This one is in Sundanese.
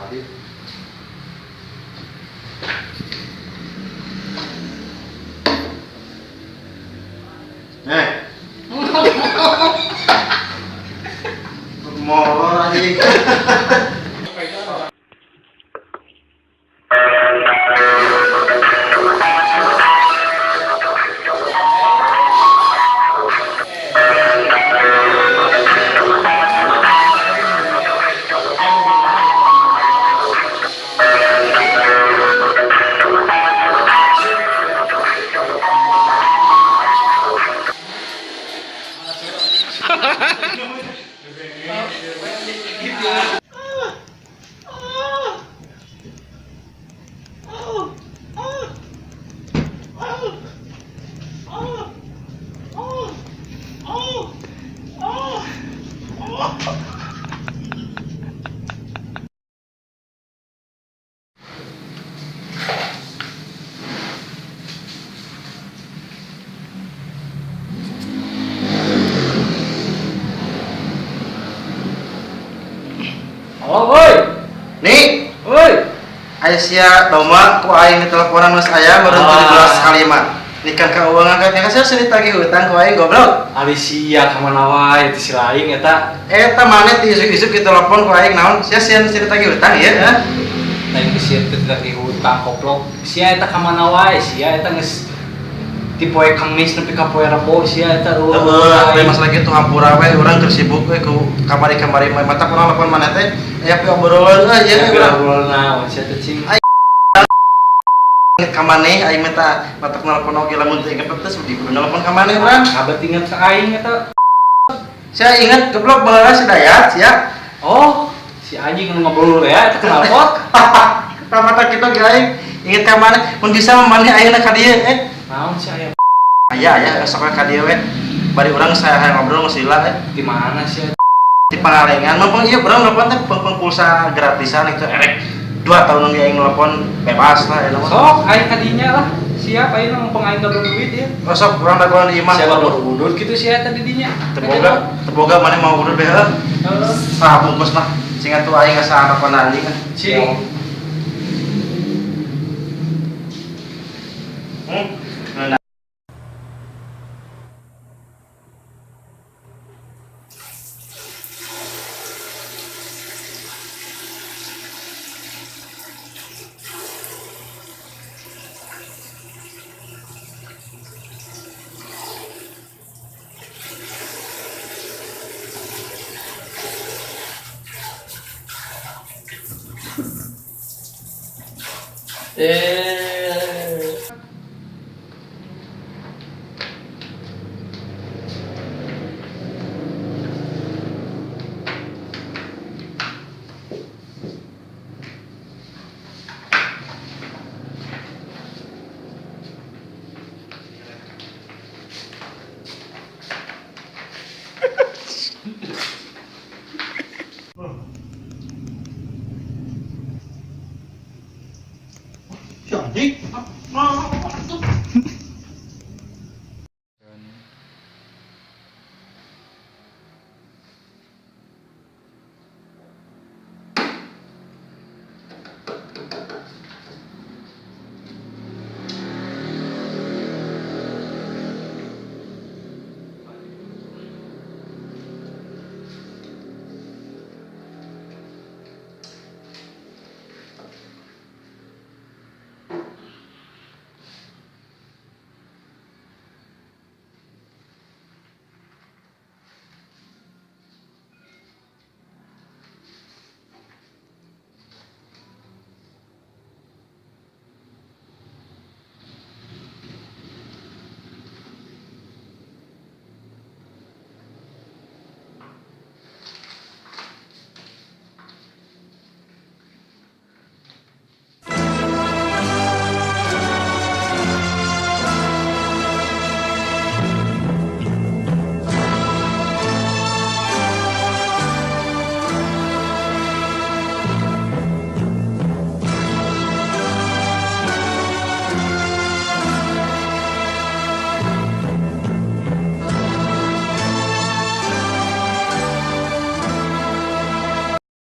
Tadi. Eh. Molor anjing. Halo, woi. Nih, Woi. aya sia domba ku aing diteleponan geus aya meureun Ah. 17 kalimat. Nikah keuangan kan ya sia seni tagih hutang ku aing goblok. Ari sia ka mana wae ti si laing eta. Eta maneh ti isuk-isuk ditelepon ku aing naon? Sia sieun seni tagih hutang ieu hah? Lain ke sia teh tagih hutang koplok. Sia eta ka mana wae? Sia eta geus ti poe Kamis nepi ka poe Rebo sia eta eueuh. Heueuh, tapi masalah kitu hampura we urang keur sibuk we ku kamari-kamari mah mata urang telepon maneh teh aya pi obrolan euy ieu Ya urang. obrolan naon sia teh cing. Inget ka maneh aing minta matak nelpon oge lamun teu inget teh di kudu nelpon ka maneh urang. Abet inget ka aing eta. Sia inget goblok baheula si Dayat sia. Oh, si anjing nu ngobrol ya eta knalpot. Tamata kitu ge aing inget ka maneh mun bisa mah maneh ayeuna ka dieu eh. Naon sih aya? Aya aya sok we ka dieu we. Bari urang saya hayang ngobrol geus lila eh. Di mana sih? Di Pangalengan mah ieu urang nelpon teh peng pulsa gratisan itu erek 2 tahun ge aing nelpon bebas lah eta mah. Sok aing ka dinya lah. Siap aing mah mumpung aing gablok duit ya. Oh, sok urang dagoan di imah. Siapa baru udud gitu sih eta di dinya. Teboga maneh mau udud be heuh. Heeh. Sah bungkus mah. Cing atuh aing asa harapan anjing ah. Cing. Hmm. Eh.